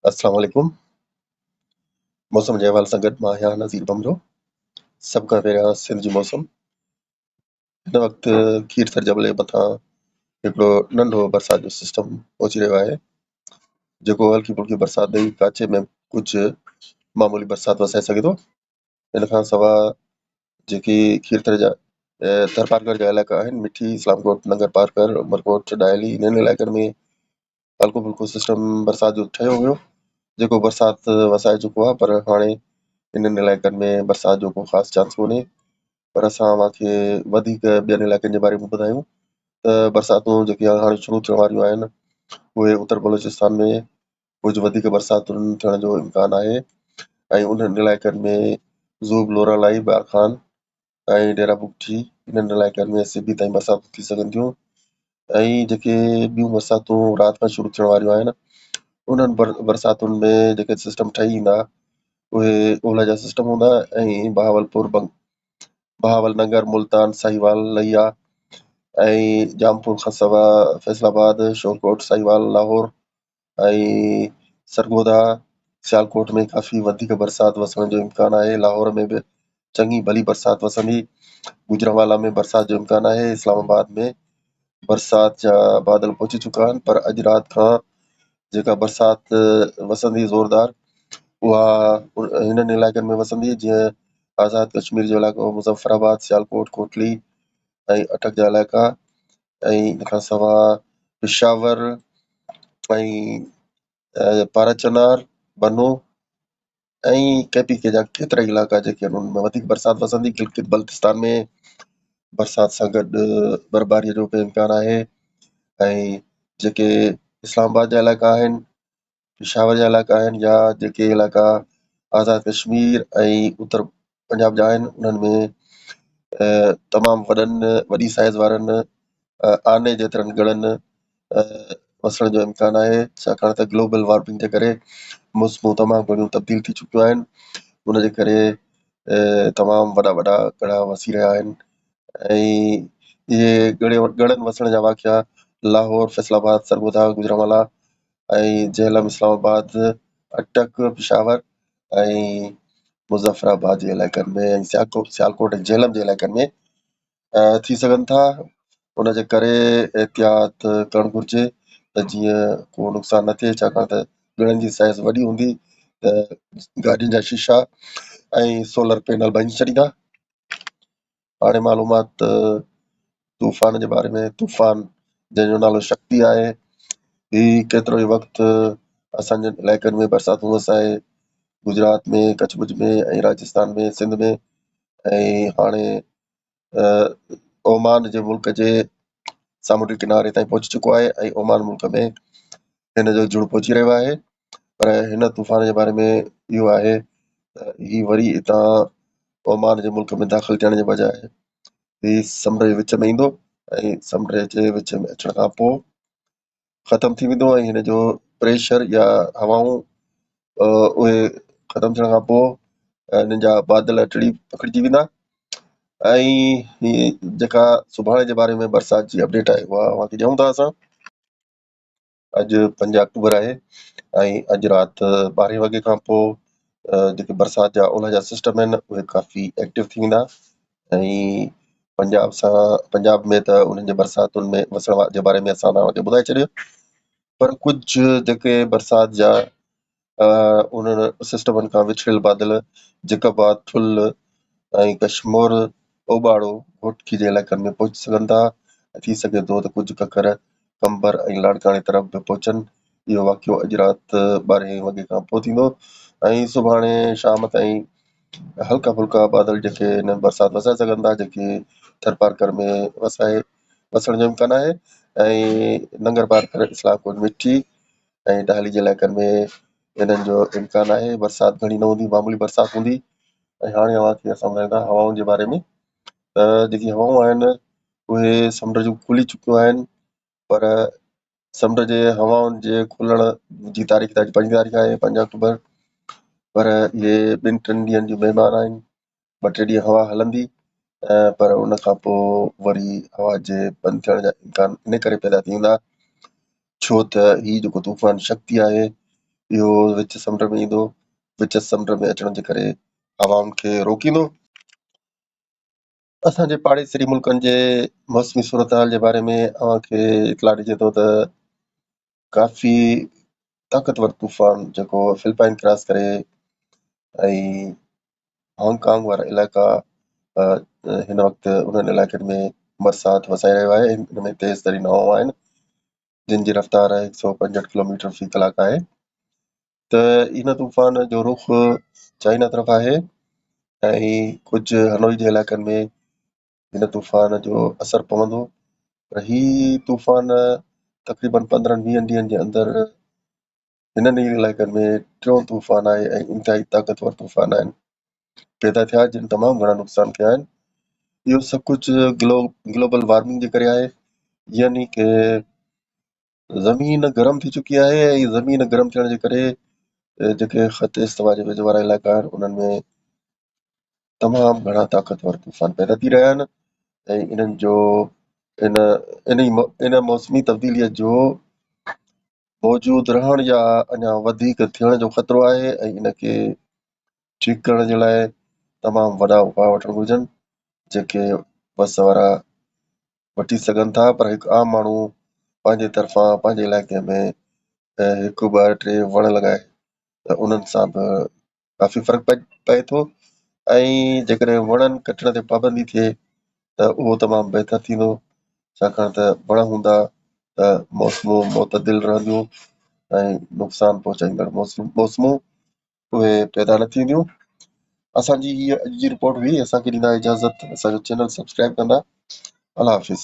السلام عليڪم موسم جي حوالي سان گڏ مان آهيان نذير ڀنڀرو. سڀ کان پهريان سنڌ جي موسم. هن وقت کيرٿر جبل جي مٿان هڪڙو ننڍو برسات جو سسٽم پهچي رهيو آهي، جيڪو هلڪي ڦلڪي برسات ڏئي ڪاڇي ۾ ڪجهه معمولي برسات وسائي سگهي ٿو. ان کان سواء جيڪي کيرٿر جا ٿرپارڪر جا علائقا آهن، مٺي، اسلام ڪوٽ، ننگر پارڪر، عمرڪوٽ، ڏاهلي، انهن علائقن ۾ هلڪو ڦلڪو سسٽم برسات جو ٺهيو هيو، جيڪو برسات وسائي چڪو آهي، پر هاڻي انهن علائقن ۾ برسات جو ڪو خاص چانس ڪونهي. پر اسان اوهان کي وڌيڪ ٻين علائقن جي باري ۾ ٻڌايون ته برساتون جيڪي هاڻي شروع ٿيڻ واريون آهن، اهي اتر بلوچستان ۾ ڪجهه وڌيڪ برساتن ٿيڻ جو امڪان آهي ۽ انهن علائقن ۾ زوب، لورالائي، بارخان ۽ ڊيرا بگٽي، انهن علائقن ۾ سبي تائين برساتون ٿي سگهن ٿيون. ۽ جيڪي ٻيون برساتون رات کان شروع ٿيڻ واريون آهن، انهن برساتن ۾ جيڪي سسٽم ٺهي ايندا، اهي اولهه جا سسٽم هوندا ۽ بهاولپور، بهاول نگر، ملتان، ساهيوال، ليا ۽ ڄامپور کان سواء فيصل آباد، شورڪوٽ، ساهيوال، لاهور ۽ سرگوڌا، سيالڪوٽ ۾ ڪافي وڌيڪ برسات وسڻ جو امڪان آهي. لاهور ۾ به چڱي ڀلي برسات وسندي. گجرانوالا ۾ برسات جو امڪان آهي. اسلام آباد ۾ برسات جا بادل پهچي چڪا آهن، پر اڄ رات کان جيڪا برسات وسندي زوردار، اها هنن علائقن ۾ وسندي، جيئن آزاد ڪشمير جو علائقو، مظفر آباد، سيالڪوٽ، ڪوٽلي ۽ اٽڪ جا علائقا، ۽ ان کان سواء پشاور ۽ پاراچنار، بنو ۽ ڪي پي ڪي جا ڪيترائي علائقا جيڪي آهن، انهن ۾ وڌيڪ برسات وسندي. گلگت بلتستان ۾ برسات سان گڏ برفباري جو به امڪان آهي ۽ جيڪي اسلام آباد جا علائقا آهن، پشاور جا علائقا آهن، يا جيڪي علائقا آزاد ڪشمير ۽ اتر پنجاب جا آهن، انهن ۾ تمام وڏن وڏي سائيز وارن آني جيترن ڳڙن وسڻ جو امڪان آهي، ڇاڪاڻ ته گلوبل وارمنگ جي ڪري موسمون تمام گهڻيون تبديل ٿي چڪيون آهن. ان جي ڪري تمام وڏا وڏا ڳڙا وسي رهيا آهن ۽ اهي ڳڙن وسڻ جا واقعا لاهور، فيصل آباد، سرگوڌا، گجرانوالا ۽ جهلم، اسلام آباد، اٽڪ، پشاور ۽ مظفر آباد جي علائقن ۾ ۽ سيالڪوٽ ۽ جهلم جي علائقن ۾ ٿي سگهن ٿا. ان جي ڪري احتياط ڪرڻ گهرجي ته جيئن ڪو نقصان نه ٿئي، ڇاڪاڻ ته ڳڙن جي سائز وڏي هوندي ته گاڏين جا شيشا ۽ سولر پينل ڀڃي ڇڏيندا. هاڻي معلومات طوفان جي باري ۾. طوفان جنهن جو نالو شڪتي آهي، هي ڪيترو ئي وقت اسان جي علائقن ۾ برساتون وسائي، گجرات ۾، ڪڇ ڀڄ ۾ ۽ راجستان ۾، سنڌ ۾، ۽ هاڻي اومان جي ملڪ جي سامونڊي ڪناري تائين پهچي چڪو آهي ۽ اومان ملڪ ۾ هن جو جڙ پهچي رهيو آهي. پر هن طوفان جي باري ۾ اهو آهي ته هي وري هتان اومان جي ملڪ ۾ داخل ٿيڻ جي بجاء هي سمنڊ جي وچ ۾ ايندو ۽ سمنڊ جي وچ ۾ اچڻ کان پوء ختم ٿي ويندو ۽ هن جو پريشر يا هوائون اهي ختم ٿيڻ کان پوء هنن جا بادل ٽڙي پکڙجي ويندا. ۽ هي جيڪا سڀاڻي جي باري ۾ برسات جي اپڊيٽ آهي، اها اوهان کي ڏيون ٿا اسان. اڄ 5 آڪٽوبر آهي ۽ اڄ رات 12 وڳي کان پوء جيڪي برسات جا اولهه جا سسٽم آهن، اهي ڪافي ايڪٽو ٿي ويندا ۽ پنجاب سان پنجاب ۾ ته انهن جي برساتن ۾ وسڻ جي باري ۾ اسان توهان کي ٻڌائي ڇڏيو، پر ڪجهه جيڪي برسات جا انهن سسٽمن کان وڇڙيل بادل جيڪب آباد، ٺل ۽ ڪشمور، اوٻاڙو، گهوٽڪي جي علائقن ۾ پهچي سگهن ٿا ۽ ٿي سگهي ٿو ته ڪجهه ڪڪر قمبر ۽ لاڙڪاڻي طرف به پهچن. اهو واقعو اڄ رات 12 وڳي کان پوء ٿيندو ۽ سڀاڻي شام تائين هلڪا ڦلڪا بادل جيڪي هن برسات وسائي سگهن ٿا، جيڪي ٿرپارڪر ۾ وسائي وسڻ جو امڪان آهي ۽ ننگر پارڪر، اسلام ڪوٽ، مٺي ۽ ڊاهلي جي علائقن ۾ انهن جو امڪان آهي. برسات گهڻي نه هوندي، معمولي برسات هوندي. ۽ هاڻي اوهان کي اسان ٻڌايون ٿا هوائن جي باري ۾ ته جيڪي هوائون آهن، اهي سمنڊ جون کلي چڪيون آهن، پر سمنڊ جي هوائن جي کلڻ جي تاريخ ته اڄ 5 تاريخ آهي، 5 آڪٽوبر، پر اهي ٻن ٽن ڏينهن جون مهمان آهن. ٻه ٽي ڏينهن هوا هلندي، پر ان کان پوء وري هوا جي بند ٿيڻ جا امڪان ان ڪري پيدا ٿي ويندا، ڇو ته هي جيڪو طوفان شڪتي آهي، اهو وچ سمنڊ ۾ ايندو، وچ سمنڊ ۾ اچڻ جي ڪري هوائن کي روڪيندو. اسان جي پاڙيسري ملڪن جي موسمي صورتحال جي باري ۾ اوهان کي اطلاع ڏجي ٿو ته ڪافي طاقتور طوفان جيڪو فلپائن ڪراس ڪري ۽ هانگ ڪانگ وارا علائقا هن وقت انهن علائقن ۾ برسات وسائي رهيو آهي. ان ۾ تيز ترين هوائون آهن جن جي رفتار هڪ سؤ پنجهٺ ڪلوميٽر في ڪلاڪ آهي ته ان طوفان جو رخ چائنا طرف آهي ۽ ڪجهه هنوئي جي علائقن ۾ هن طوفان جو اثر پوندو پر هي طوفان تقريبن پندرهن ويهن ڏينهن جي اندر هنن ئي علائقن ۾ ٽيون طوفان آهي ۽ انتهائي طاقتور طوفان آهن پيدا ٿيا جن تمام گهڻا نقصان ڪيا آهن. اهو سڀ ڪجهه گلوبل وارمنگ جي ڪري آهي يعني ڪه زمين گرم ٿي چڪي آهي ۽ زمين گرم ٿيڻ جي ڪري جيڪي خط استوا جي ويجهو وارا علائقا آهن انهن ۾ تمام گهڻا طاقتور طوفان پيدا ٿي رهيا آهن ۽ انهن جو ان ان موسمي تبديليء جو موجود رهڻ يا اڃا وڌيڪ ٿيڻ جو خطرو آهي ۽ ان کي ٺيڪ ڪرڻ جي لاء تمام وڏا اپاء وٺڻ گهرجن جيڪي وس وارا وٺي سگهن ٿا پر هڪ عام ماڻهو پنهنجي طرفان پنهنجي علائقي ۾ هڪ ٻه ٽي وڻ لڳائي ته انهن سان به ڪافي فرق پئي ٿو ۽ جيڪڏهن وڻن ڪٽڻ تي پابندي ٿئي ته اهو تمام بهتر ٿيندو ڇاڪاڻ ته وڻ هوندا ته موسمون معتدل رهنديون ۽ نقصان پهچائيندڙ موسمون اهي پيدا نه ٿينديون. اسان جي هيء اڄ جي رپورٽ هئي. اسان کي ڏيندا اجازت. اسان جو چينل سبسڪرائب ڪندا. الله حافظ.